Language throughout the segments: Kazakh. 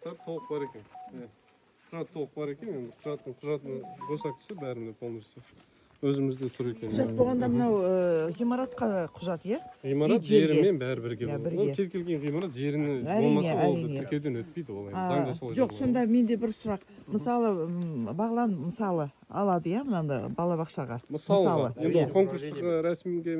Құжаттар толық бар екен, иә, құжат толық бар екен. Енді құжаттың госактісі бәрінде полностью өзімізде тұр екен. Құжат болғанда, мынау ғимаратқа құжат, иә? Ғимарат И жерге. жерімен бәрі бірге Иә, болады. бірге. Ол кез келген ғимарат жеріне болмаса, ол тіркеуден өтпейді ол енді. А, Заңда солай жоқ, жазылған. Сонда менде бір сұрақ. Мысалы, Бағлан, мысалы, алады, иә, мынаны балабақшаға. Мысалға, енді ол конкурстық рәсімге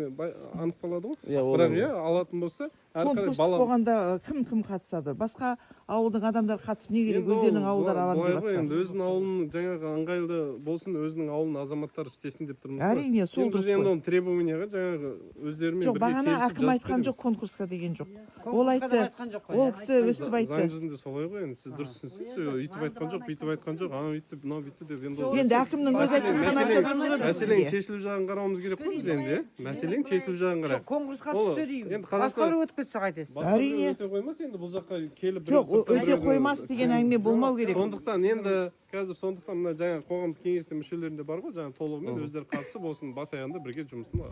анықталады ғой. Иә, ол Бірақ, иә, алатын болса, әрі қарай Конкурстық бала болғанда, кім кім қатысады? Басқа ауылдың адамдары қатысып не керек? Енді ол Өздерінің ауылдары аламын былай деп ғой жатса. енді, өзінің ауылының жаңағы ыңғайлы болсын, өзінің ауылының азаматтары істесін деп тұрмыз ғой. Әрине, сол Енді біз дұрыс енді қой. оны требованияға жаңағы өздерімен Жоқ, бірге бағана келісіп әкім жазып айтқан жоқ, береміз. конкурсқа деген жоқ. Ол айтты, ол кісі өстіп Заң айтты. жүзінде солай ғой енді. Сіз дұрыс түсінсеңіз, өйтіп айтқан жоқ, бүйтіп айтқан жоқ, анау өйтті, мынау бүйтті деп енді ол Енді әкімнің өзі айтып жатқанын айтып жатырмыз ғой біз мәселенің сізге. шешілу жағын қарауымыз керек қой біз енді, иә, мәселенің шешілу жағын қарайық. Конкурсқа Ол түссе деймін. енді Қазақстан- Басқа біреу өтіп кетсе, қайтесіз? Басқа біреу Әрине. өте қоймас енді, бұл жаққа келіп біреу Жоқ, ол сырттан өте біреудің- қоймас деген әңгіме болмау керек. Сондықтан енді қазір, сондықтан мына жаңағы қоғамдық кеңестің мүшелерінде бар ғой жаңағы, толығымен өздері қатысып, осының бас аяғында бірге жұмысын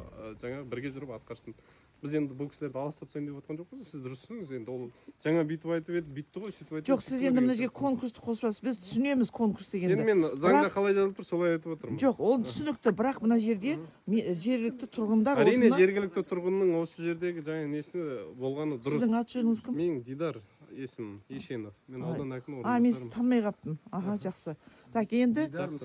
жаңағы бірге жүріп атқарсын. Біз енді бұл кісілерді алыстап тастайын деп жатқан жоқпыз. Сіз дұрыс түсініңіз енді, ол жаңа бүйтіп айтып еді, бүйтті ғой, сөйтіп айтып Жоқ, еді, сіз сөйтті енді ғой мына деген жерге сияқты. конкурсты қоспасыз. Біз түсінеміз конкурс Енді дегенді. мен заңда Бірақ- қалай жазылып тұр, солай айтып отырмын. Жоқ, ол түсінікті, бірақ мына жерде жергілікті тұрғындар Әрине, осыны жергілікті тұрғынның осы жердегі жаңа несіне болғаны дұрыс. Сіздің аты жөніңіз кім? Менің Дидар есімім, Ешенов мен, Ай. аудан әкімі А, мен сізді орынбасарымын. танымай қалыппын. Аха, жақсы. Так, енді Жақсы.